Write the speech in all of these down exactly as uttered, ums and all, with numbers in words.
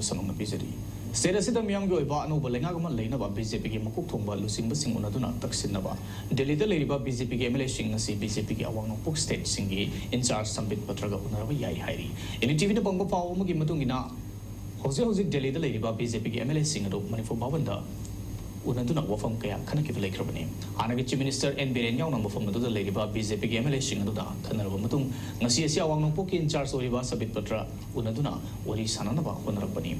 ꯁꯃꯛꯅ ꯄꯤꯖꯔꯤ꯫ State ꯑꯁꯤꯗ ꯃꯤꯌꯥꯝꯒꯤ ꯑꯣꯏꯕ ꯑꯅꯧꯕ ꯂꯩꯉꯥꯛ ꯑꯃ ꯂꯩꯅꯕ ꯕꯤ ꯖꯦ ꯄꯤꯒꯤ ꯃꯀꯣꯛ ꯊꯣꯡꯕ ꯂꯨꯆꯤꯡꯕꯁꯤꯡ ꯎꯅꯗꯨꯅ ꯇꯛꯁꯤꯟꯅꯕ ꯗꯦꯜꯂꯤꯗ ꯂꯩꯔꯤꯕ ꯕꯤ ꯖꯦ ꯄꯤꯒꯤ ꯑꯦꯝ ꯑꯦꯜ ꯑꯦꯁꯤꯡ ꯉꯁꯤ ꯕꯤ ꯖꯦ ꯄꯤꯒꯤ ꯑꯋꯥꯡ ꯅꯣꯡꯄꯣꯛ ꯁ꯭ꯇꯦꯠꯁꯤꯡꯒꯤ ꯏꯟꯆꯥꯔꯖ ꯁꯝꯕꯤꯠ ꯄꯇ꯭ꯔꯒ ꯎꯅꯔꯕ ꯌꯥꯏ ꯍꯥꯏꯔꯤ꯫ ꯑꯦꯟ ꯗꯤ ꯇꯤ ꯚꯤꯅ ꯐꯪꯕ ꯄꯥꯎ ꯑꯃꯒꯤ ꯃꯇꯨꯡ ꯏꯟꯅ, ꯍꯧꯖꯤꯛ ꯍꯧꯖꯤꯛ ꯗꯦꯜꯂꯤꯗ ꯂꯩꯔꯤꯕ ꯕꯤ ꯖꯦ ꯄꯤꯒꯤ ꯑꯦꯝ ꯑꯦꯜ ꯑꯦꯁꯤꯡ ꯑꯗꯨ ꯃꯅꯤꯄꯨꯔ ꯚꯕꯟꯗ ꯎꯅꯗꯨꯅ ꯋꯥꯐꯝ ꯀꯌꯥ ꯈꯟꯅꯈꯤꯕ ꯂꯩꯈ꯭ꯔꯕꯅꯤ꯫ ꯍꯥꯟꯅꯒꯤ ꯆꯤꯐ ꯃꯤꯅꯤꯁꯇꯔ ꯑꯦꯟ ꯕꯤꯔꯦꯟ ꯌꯥꯎꯅ ꯃꯐꯝ ꯑꯗꯨꯗ ꯂꯩꯔꯤꯕ ꯕꯤ ꯖꯦ ꯄꯤꯒꯤ ꯑꯦꯝ ꯑꯦꯜ ꯑꯦꯁꯤꯡ ꯑꯗꯨꯗ ꯈꯟꯅꯔꯕ ꯃꯇꯨꯡ, ꯉꯁꯤ ꯑꯁꯤ ꯑꯋꯥꯡ ꯅꯣꯡꯄꯣꯛꯀꯤ ꯏꯟꯆꯥꯔꯖ ꯑꯣꯏꯔꯤꯕ ꯁꯕꯤꯠ ꯄꯇ꯭ꯔ ꯎꯅꯗꯨꯅ ꯋꯥꯔꯤ ꯁꯥꯟꯅꯅꯕ ꯍꯣꯠꯅꯔꯛꯄꯅꯤ꯫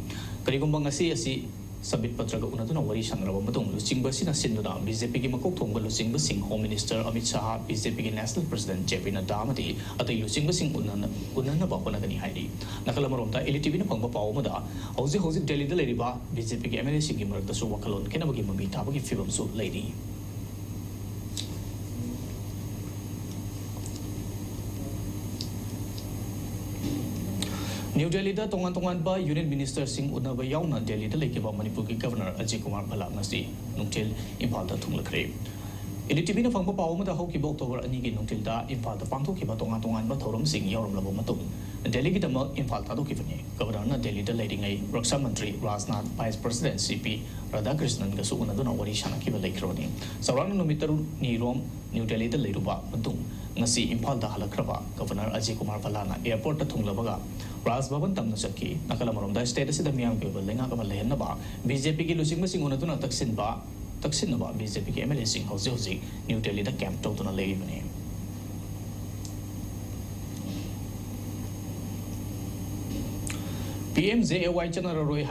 ꯀꯔꯤꯒꯨꯝꯕ ꯉꯁꯤ ꯑꯁꯤ ꯁꯕꯤꯠ ꯄꯇ꯭ꯔꯒ ꯎꯅꯗꯨꯅ ꯋꯥꯔꯤ ꯁꯥꯟꯅꯔꯕ ꯃꯇꯨꯡ, ꯂꯨꯆꯤꯡꯕꯁꯤꯅ ꯁꯤꯟꯗꯨꯅ ꯕꯤ ꯖꯦ ꯄꯤꯒꯤ ꯃꯀꯣꯛ ꯊꯣꯡꯕ ꯂꯨꯆꯤꯡꯕꯁꯤꯡ home minister Amit Shah, B J ꯄꯤꯒꯤ national president J P Nadda ꯑꯃꯗꯤ ꯑꯇꯩ ꯂꯨꯆꯤꯡꯕꯁꯤꯡ ꯎꯅꯅ-, ꯎꯅꯅꯕ ꯍꯣꯠꯅꯒꯅꯤ ꯍꯥꯏꯔꯤ꯫ ꯅꯥꯀꯜ ꯑꯃꯔꯣꯝꯗ, ꯑꯦꯜ ꯏ ꯇꯤ ꯚꯤꯅ ꯐꯪꯕ ꯄꯥꯎ ꯑꯃꯗ, ꯍꯧꯖꯤꯛ ꯍꯧꯖꯤꯛ ꯗꯦꯜꯂꯤꯗ ꯂꯩꯔꯤꯕ ꯕꯤ ꯖꯦ ꯄꯤꯒꯤ ꯑꯦꯝ ꯑꯦꯜ ꯑꯦꯁꯤꯡꯒꯤ ꯃꯔꯛꯇꯁꯨ ꯋꯥꯈꯜꯂꯣꯟ ꯈꯦꯠꯅꯕꯒꯤ ꯃꯃꯤ ꯇꯥꯕꯒꯤ ꯐꯤꯕꯝꯁꯨ ꯂꯩꯔꯤ꯫ ꯅ꯭ꯌꯨ ꯗꯦꯜꯂꯤꯗ ꯇꯣꯉꯥꯟ ꯇꯣꯉꯥꯟꯕ ꯌꯨꯅꯤꯠ ꯃꯤꯅꯤꯁꯇꯔꯁꯤꯡ ꯎꯅꯕ ꯌꯥꯎꯅ ꯗꯦꯜꯂꯤꯗ ꯂꯩꯈꯤꯕ ꯃꯅꯤꯄꯨꯔꯒꯤ ꯒꯚꯔꯅꯔ ꯑꯖꯌ ꯀꯨꯃꯥꯔ ꯚꯜꯂꯥ ꯉꯁꯤ ꯅꯨꯡꯊꯤꯜ ꯏꯝꯐꯥꯜꯗ ꯊꯨꯡꯂꯈ꯭ꯔꯦ꯫ ꯑꯦꯜ ꯏ ꯇꯤ ꯚꯤꯅ ꯐꯪꯕ ꯄꯥꯎ ꯑꯃꯗ, ꯍꯧꯈꯤꯕ ꯑꯣꯛꯇꯣꯕꯔ ꯑꯅꯤꯒꯤ ꯅꯨꯡꯊꯤꯜꯗ ꯏꯝꯐꯥꯜꯗ ꯄꯥꯡꯊꯣꯛꯈꯤꯕ ꯇꯣꯉꯥꯟ ꯇꯣꯉꯥꯟꯕ ꯊꯧꯔꯝꯁꯤꯡ ꯌꯥꯎꯔꯝꯂꯕ ꯃꯇꯨꯡ ꯗꯦꯜꯂꯤꯒꯤꯗꯃꯛ ꯏꯝꯐꯥꯜ ꯊꯥꯗꯣꯛꯈꯤꯕꯅꯤ꯫ ꯒꯚꯔꯅꯔꯅ ꯗꯦꯜꯂꯤꯗ ꯂꯩꯔꯤꯉꯩ ꯔꯛꯁꯥ ꯃꯟꯇ꯭ꯔꯤ ꯔꯥꯖꯅꯥꯊ, ꯚꯥꯏꯁ ꯄ꯭ꯔꯁꯤꯗꯦꯟꯠ ꯁꯤ ꯄꯤ ꯔꯥꯙꯥꯀ꯭ꯔꯤꯁꯅꯟꯒꯁꯨ ꯎꯅꯗꯨꯅ ꯋꯥꯔꯤ ꯁꯥꯟꯅꯈꯤꯕ ꯂꯩꯈ꯭ꯔꯕꯅꯤ꯫ ꯆꯥꯎꯔꯥꯛꯅ ꯅꯨꯃꯤꯠ ꯇꯔꯨꯛꯅꯤꯔꯣꯝ ꯅ꯭ꯌꯨ ꯗꯦꯜꯂꯤꯗ ꯂꯩꯔꯨꯕ ꯃꯇꯨꯡ, ꯉꯁꯤ ꯏꯝꯐꯥꯜꯗ ꯍꯜꯂꯛꯈ꯭ꯔꯕ ꯒꯚꯔꯅꯔ ꯑꯖꯌ ꯀꯨꯃꯥꯔ ꯚꯜꯂꯥꯅ ꯑꯦꯌꯔꯄꯣꯔꯠꯇ ꯊꯨꯡꯂꯕꯒ ꯔꯥꯖ ꯚꯕꯟ ꯇꯝꯅ ꯆꯠꯈꯤ꯫ ꯅꯥꯀꯜ ꯑꯃꯔꯣꯝꯗ, ꯁ꯭ꯇꯦꯠ ꯑꯁꯤꯗ ꯃꯤꯌꯥꯝꯒꯤ ꯑꯣꯏꯕ ꯂꯩꯉꯥꯛ ꯑꯃ ꯂꯩꯍꯟꯅꯕ ꯕꯤ ꯖꯦ ꯄꯤꯒꯤ ꯂꯨꯆꯤꯡꯕꯁꯤꯡ ꯎꯅꯗꯨꯅ ꯇꯛꯁꯤꯟꯕ, ꯇꯛꯁꯤꯟꯅꯕ ꯕꯤ ꯖꯦ ꯄꯤꯒꯤ ꯑꯦꯝ ꯑꯦꯜ ꯑꯦꯁꯤꯡ ꯍꯧꯖꯤꯛ ꯍꯧꯖꯤꯛ ꯅ꯭ꯌꯨ ꯗꯦꯜꯂꯤꯗ ꯀꯦꯝꯞ ꯇꯧꯗꯨꯅ ꯂꯩꯔꯤꯕꯅꯤ꯫ ꯄꯤ ꯑꯦꯝ ꯖꯦ ꯑꯦ ꯋꯥꯏ ꯆꯠꯅꯔꯔꯣꯏ